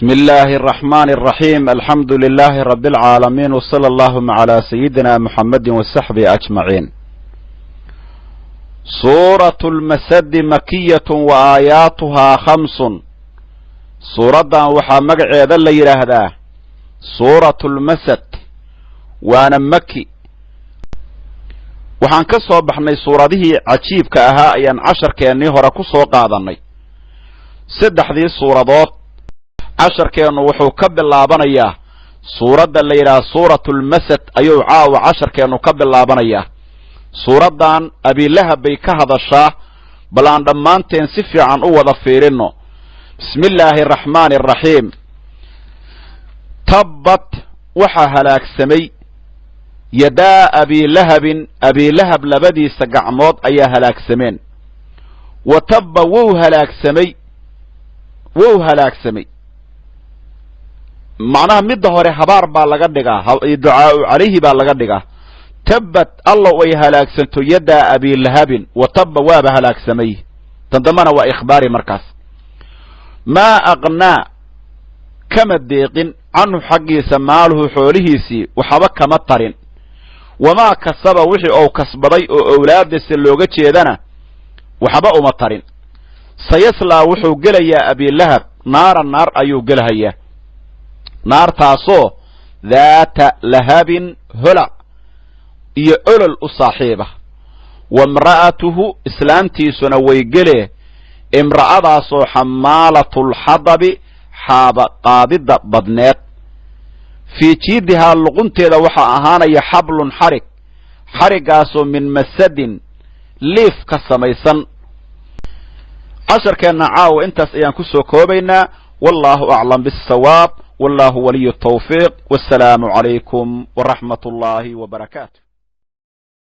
بسم الله الرحمن الرحيم، الحمد لله رب العالمين، وصلى اللهم على سيدنا محمد وصحبه أجمعين. سورة المسد مكية وآياتها 5. Suuraddan waxaa magaceeda la yidhaahdaa Suuratu Lmasad, waana maki. Waxaan ka soo baxnay suuradihii cajiibka ahaa ayaan casharkeennii hore ku soo qaadannay, saddexdii suuradood. Casharkeennu wuxuu ka bilaabanayaa suuradda la yidhaha Suuratulmasad ayuu caawa casharkeennu ka bilaabanayaa. Suuraddan Abilahab bay ka hadashaa. Bal aan dhammaanteen si fiican u wada fiirinno. Bismi illaahi araxmaani araxiim. Tabbat, waxaa halaagsamay, yadaa abilahabin, Abilahab labadiisa gacmood ayaa halaagsameen. Wa tabba, wuu halaagsamay, wuu halaagsamay. Macnaha midda hore habaar baa laga dhigaa, ducaau calayhi baa laga dhigaa. Tabbat, allow ay halaagsanto, yadaa abilahabin wa tabba, waaba halaagsamay. Tan dambana waa ikhbaari. Markaas maa aqnaa, kama deeqin, canhu xaggiisa, maaluhu xoolihiisii waxba kama tarin, wamaa kasaba, wixii uu kasbaday oo owlaaddiisa looga jeedana waxba uma tarin. Sayaslaa, wuxuu gelayaa Abilahab, naaran, naar ayuu gelahayaa, naartaasoo daata lahabin, holac iyo olol u saaxiiba. Wa imra'atuhu, islaantiisuna way gelee, imra'adaasoo xamaalatulxadabi, xaaba qaadidda badneed. Fii jiidihaa, luqunteeda waxaa ahaanaya, xablun, xarig, xariggaasoo min masadin, liif ka samaysan. Casharkeenna caawa intaas ayaan ku soo koobaynaa. Wallahu aclam biاsawaab, wallahu waliyu tawfiiq, wassalaamu calaykum waraxmat ullaahi wa barakaatu.